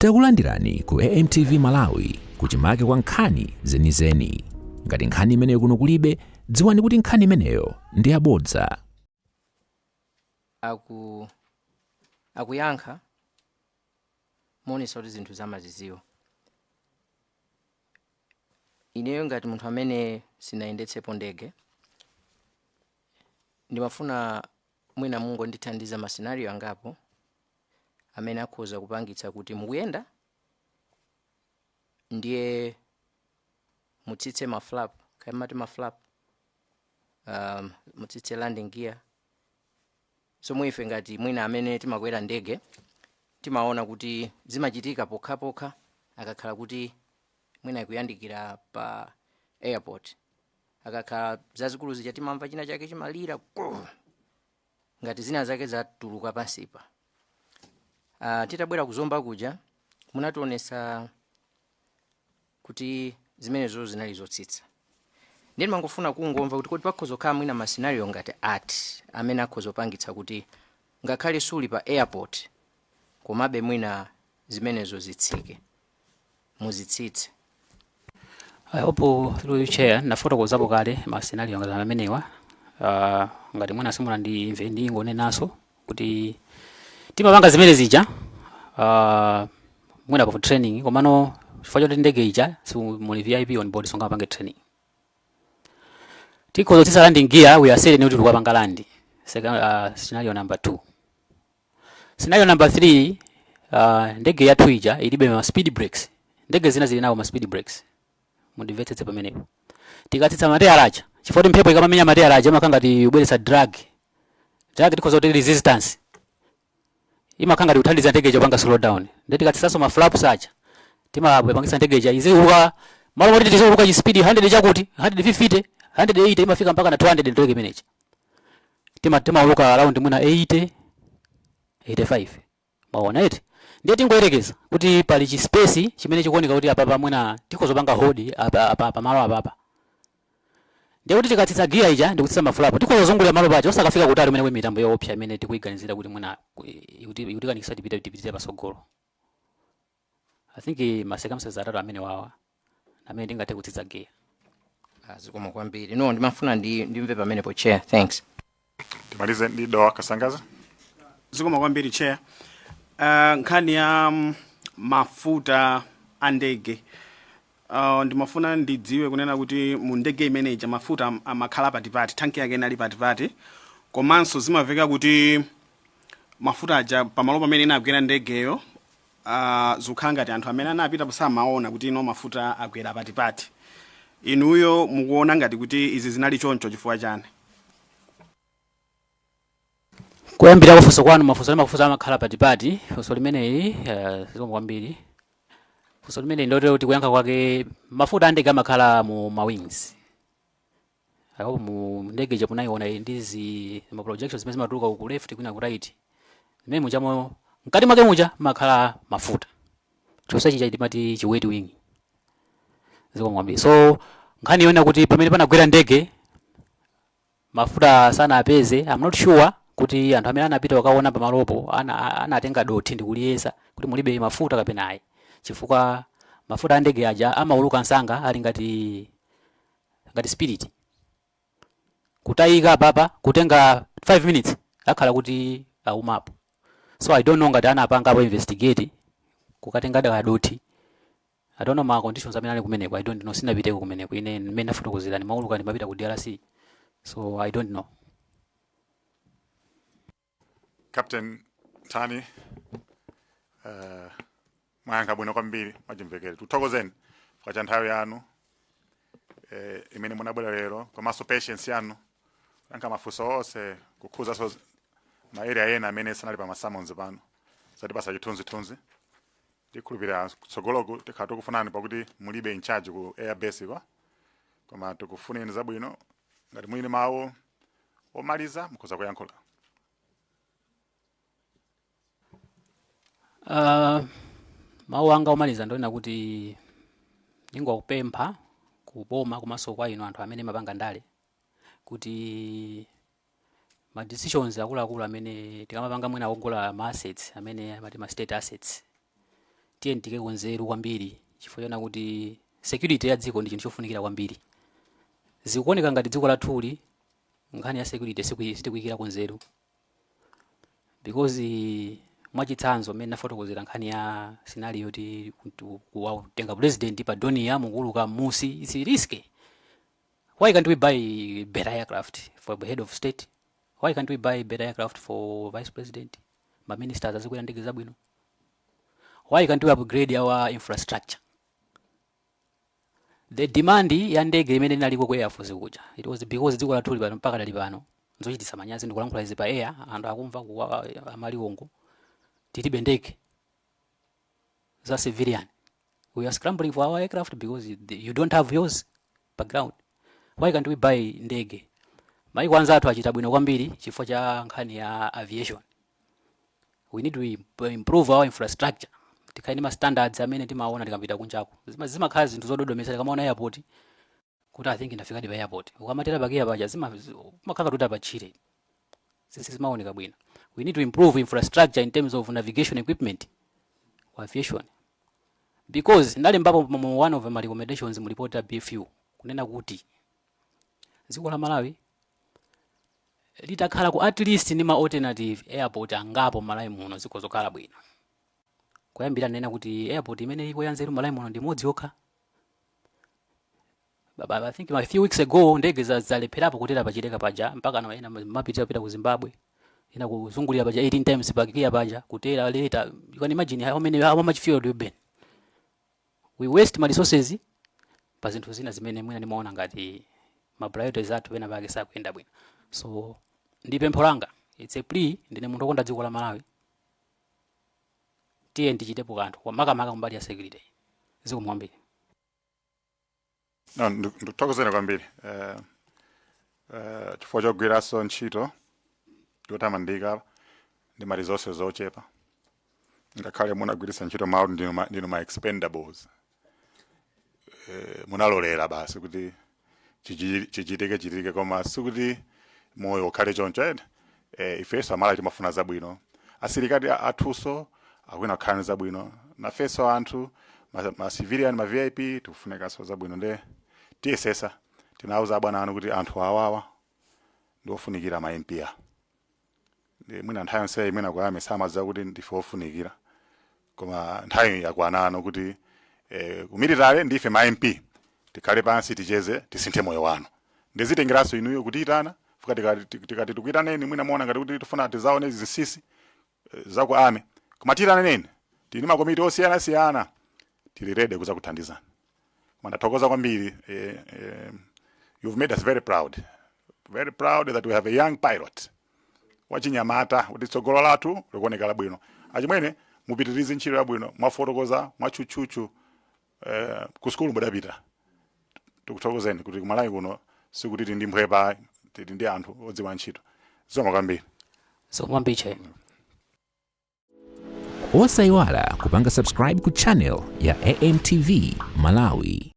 Takulandirani ku AMTV Malawi kuchimake kwa nkhani zenizeni. Ngati nkhani imeneyo kuno kulibe, dziwani kuti nkhani imeneyo ndi yabodza. Aku akuyankha moonetsa kuti zinthu amazidziwa. Ineyo ngati munthu amene sinayendetsepo ndege, ndimafuna mwina mungondithandiza ma scenario angapo amene akhoza kupangitsa kuti mukuyenda ndiye mutsitse ma flap, kaya mati ma flap, mutsitse landing gear, zomwe ife ngati mwina amene timakwera ndege timaona kuti zimachitika pokhapokha akakhala kuti mwina ikuyandikira pa airport. Akakhala zazikulu zija timamva china chake chimalira "Grrr", ngati zina zake zatuluka pansipa. Titabwera kuzomba kuja munationetsa kuti zimenezo zinali zotsitsa. Ndiye ndimangofuna kungomva kuti kodi pakhoza kukhala mwina ma scenario ngati ati amene akhoza kupangitsa kuti ngakhale suli pa airport komabe mwina zimenezo zitsike, muzitsitse? I hope, through you, Chair, nafotokozapo kale ma scenario ngati amenewa. Ngati mwina simunandimve, ndingonenanso kuti timapanga zimene zija mwina pa training, komano chifukwa choti ndege ija muli VIP on board, sungapange training. Tikhoza kutsitsa landing gear, we are certain kuti tikupanga land. Second, scenario number 2. Scenario number 3, ndege yathu ija ilibe ma speed brakes. Ndege zina zili nawo ma speed brakes. Mundimvetsetse pamenepo. Tikatsitsa mateyala aja, chifukwa kuti mphepo ikamamenya mateyala aja imakhala ngati kubweretsa drag. Drag tikhoza kuti resistance imakhala ngati kuthandiza ndege ija kupanga slow down. Ndiye tikatsitsanso ma flaps aja, timapangitsa ndege ija iziuluka, malo moti tiziuluka chi speed 100 chakuti 150, 180, imafika mpaka na 200. Ndege imeneyi timauluka around mwina 80, 85, maona eti? Ndiye tingoyerekeza kuti pali chi space chimene chikuoneka kuti apapa mwina tikhoza kupanga hold apa, apa, pamalo apapa. Ndiye kuti tikatsitsa gear ija ndikutsitsa ma flap, tikhoza kuzungulira malo paja osakafika kutali kumene kuli mitambo yoopsa imene tikuyiganizira kuti mwina ikutikanikisa tipitire pasogolo. I think ma circumstances atatu amene wawa amene ndingathe kutsitsa gear. Ah, zikomo kwambiri. No, ndimafuna ndimve pamenepo, Chair. Thanks. Timalize ndi Dowa Kasangaza. Zikomo kwambiri, Chair. Nkhani ya mafuta a ndege, ndimafuna ndidziwe kunena kuti mu ndege imeneyi mafuta amakhala patipati, tanki yake inali patipati? Komanso zimaveka kuti mafuta aja pamalo pamene inagwera ndegeyo, zikukhala ngati anthu amene anapita samaona kuti ino mafuta agwera patipati. Inuyo mukuona ngati kuti izi zinali choncho chifukwa chani? Kuyambira kufunso kwanu, mafunso amakufunsa amakhala patipati, funso limeneli, zikomo kwambiri. Funso limeneli ndotero kuti kuyankha kwake, mafuta a ndege amakhala mu ma wings. I hope mu ndege ija munayiona ili ndi zi ma projections zimene zimatuluka ku left, kwina ku right. Zimene mujamo, mkati mwake muja makhala mafuta. Chonse chija timati chi wet wing. Zikomo kwambiri. So nkhani yona kuti pamene panagwera ndege mafuta sanapeze, I'm not sure kuti anthu amene anapita wakaona pamalopo anatenga dothi ndikuliyesa kuti mulibe mafuta kapena ayi, chifukwa mafuta a ndege aja amauluka msanga, ali ngati spirit. Kutayika apapa kutenga 5 minutes akhala kuti aumapo. So I don't know ngati anapangapo investigate kukatenga dothi. I don't know ma conditions amene ali kumeneko. I don't know, sinapiteko kumeneko ine. Mmene ndafotokozera, ndimauluka ndimapita ku DRC, so I don't know. Captain Tani, mwayankha bwino kwambiri mwachimvekere. Tikuthokozeni kwa cha nthawi yanu imene munabwera lero, komanso patience yanu kuyankha mafunso onse kukhuzanso ma area ena amene sanali pa ma summons pano. Zatipasa chithunzithunzi. Tikhulupirira kutsogoloku tikhala tikufunani, pakuti mulibe in charge ku air base ko, koma tikufuneni zabwino. Ngati muli ndi mawu omaliza, mukhoza kuyankhula. Mawu anga omaliza ndonena kuti ndingokupempha kuboma komanso kwa inu anthu amene mapanga ndale kuti ma decisions akuluakulu amene tikamapanga, mwina ogula ma assets amene amati ma state assets, Tiye tiikeko nzeru kwambiri, chifukwa chona kuti security ya dziko ndi chinthu chofunikira kwambiri. Zikuoneka ngati dziko lathuli nkhani ya security sitikuyikirako nzeru, because mwachitsanzo, mmene nafotokozera nkhani ya scenario yoti kutenga president pa Dornier mukuluka musi, it's risky. Why can't we buy better aircraft for the head of state? Why can't we buy better aircraft for vice president? Ma ministers azikwera ndege zabwino. Why can't we upgrade our infrastructure? The demand ya ndege imene inaliko ku Air Force kuja, it was because dziko lathu pano, mpaka dali pano, nzochititsa manyazi, ndikulankhula izi pa air, anthu akumva kuwa amaliwongo, tilibe ndege za civilian. We are scrambling for our aircraft because you don't have yours pa ground. Why can't we buy ndege? Maiko anzathu achita bwino kwambiri chifukwa cha nkhani ya aviation. We need to improve our infrastructure, tikhale ndi ma standards amene timaona tikapita kunjaku. Zimakhala zinthu zododomesa tikamaona airport kuti I think ndafikadi pa airport. Ukamatera pakiya paja zimakhala kuti apachire, sisi zimaoneka bwino. We need to improve infrastructure in terms of navigation equipment ku aviation, because ndalembapo mu one of my recommendations mu report ya BFU kunena kuti dziko la Malawi litakhala ku at least ndi ma alternative airport angapo Malawi muno, ziko zokhala bwino. Kuyambira nena kuti airport imene iko yanzeru Malawi muno ndi imodzi yokha. I think a few weeks ago ndege zalepherapo kutera pachileka paja, mpaka na ena mapitira kupita ku Zimbabwe, ina kuzungulira paja 18 times pakiya paja kutera later. You can imagine how much fuel do you burn. We waste ma resources pa zinthu zina zimene mwina ndimaona ngati ma priorities athu pena pake sakuyenda bwino. So ndi pempho langa, it's a plea, ndine munthu wokonda dziko la Malawi, tiye ndichitepo kanthu kwa makamaka kumbali ya security. Zikomo kwambiri. No, ndikuthokozeni kwambiri chifukwa chogwiranso ntchito yotamandika ndi ma resources ochepa, ngakhale munagwiritsa ntchito mawu ndinu ma expendables. Munalolera basi kuti chichitike chitike, koma sikuti moyo ukhale choncho ene. Ifenso Amalawi timafuna zabwino, asilikali athunso akwina kukhala ndi zabwino, nafenso anthu ma civilian, ma VIP, tikufunikanso zabwino. Nde tiyesesa, tinawuza abwana anu kuti anthu awawa ndi ofunikira, ma MP a ndi mwina nthawi yonseyi mwina kuyame samadziwa kuti ndife ofunikira, koma nthawi yakwanano kuti ku military ndife ma MP tikhale pansi, ticheze, tisinthe moyo wanu. Ndizitengeranso inuyo kutiyitana fuka tikati tikuyitaneni, mwina muona ngati kuti tifuna tizaone zinsinsi za ku army, koma tiyitaneni, tili makomiti osiyanasiyana, tili ready kuzakuthandizani. Koma ndathokoza kwambiri. You've made us very proud, very proud that we have a young pilot wachinyamata, kuti tsogolo lathu likuoneka labwino. Achimwene, mupitirize ntchito yabwino, mwafotokoza mwatchutchutchu, ku sukulu mudapita. Tikuthokozeni kuti kumalawi kuno sikuti tili ndi mphwepa, tili ndi anthu odziwa ntchito. Zikomo kwambiri. Zikomo kwambiri, Chair. Osayiwala kupanga subscribe ku channel ya AMTV Malawi.